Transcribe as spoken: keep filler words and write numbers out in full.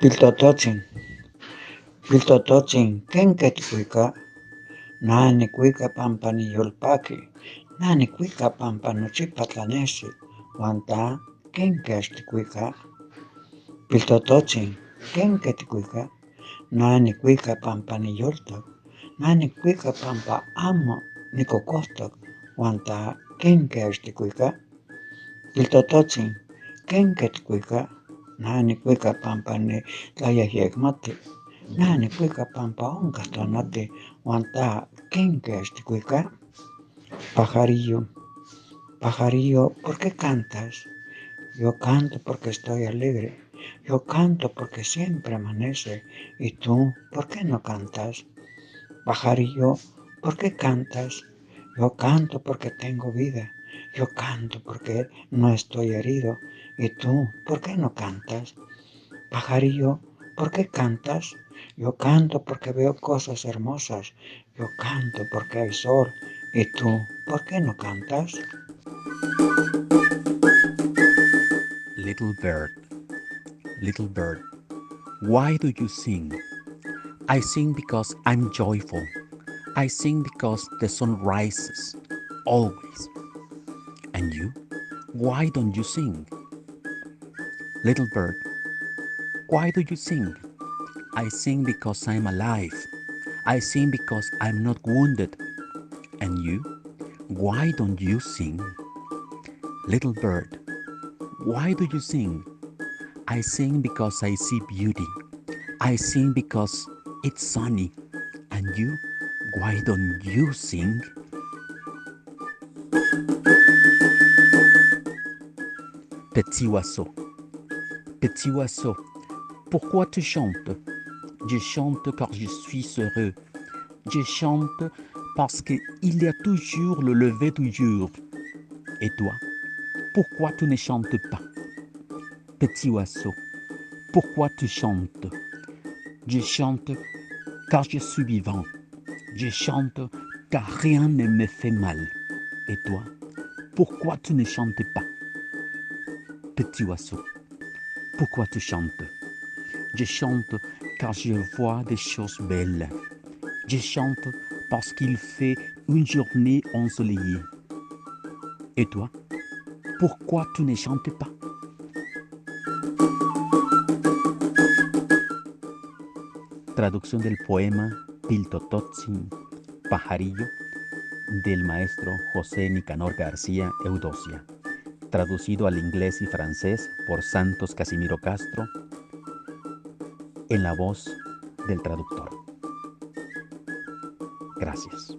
Piltototsin, piltototsin, kenke tikuyka, nani kuyka pampa ni yulpaki, nani kuyka pampa nuchipa tlanesi, wanta kenke ashtikuyka. Piltototsin, kenke tikuyka, nani kuyka pampa ni yultak, nani kuyka pampa amo ni kukuktak, wanta kenke ashtikuyka. Piltototsin, kenke tikuyka, nani kuyka pampa ni tlayahyakmati, nani kuyka pampa unka tonati, wanta kenke ashtikuyka. Pajarillo, pajarillo, ¿por qué cantas? Yo canto porque estoy alegre. Yo canto porque siempre amanece. ¿Y tú, por qué no cantas? Pajarillo, ¿por qué cantas? Yo canto porque tengo vida. Yo canto porque no estoy herido. ¿Y tú, por qué no cantas? Pajarillo, ¿por qué cantas? Yo canto porque veo cosas hermosas. Yo canto porque hay sol. ¿Y tú, por qué no cantas? Little bird, little bird, why do you sing? I sing because I'm joyful. I sing because the sun rises, always. And you? Why don't you sing? Little bird, why do you sing? I sing because I'm alive. I sing because I'm not wounded. And you? Why don't you sing? Little bird, why do you sing? I sing because I see beauty. I sing because it's sunny. And you? Why don't you sing? Petit oiseau. Petit oiseau, pourquoi tu chantes? Je chante car je suis heureux. Je chante parce qu'il y a toujours le lever du jour. Et toi, pourquoi tu ne chantes pas? Petit oiseau, pourquoi tu chantes? Je chante car je suis vivant. Je chante car rien ne me fait mal. Et toi, pourquoi tu ne chantes pas? Petit oiseau, pourquoi tu chantes? Je chante car je vois des choses belles. Je chante parce qu'il fait une journée ensoleillée. Et toi, pourquoi tu ne chantes pas? Traducción del poema Piltototsin, Pajarillo, del maestro José Nicanor García Eudocia, traducido al inglés y francés por Santos Casimiro Castro, en la voz del traductor. Gracias.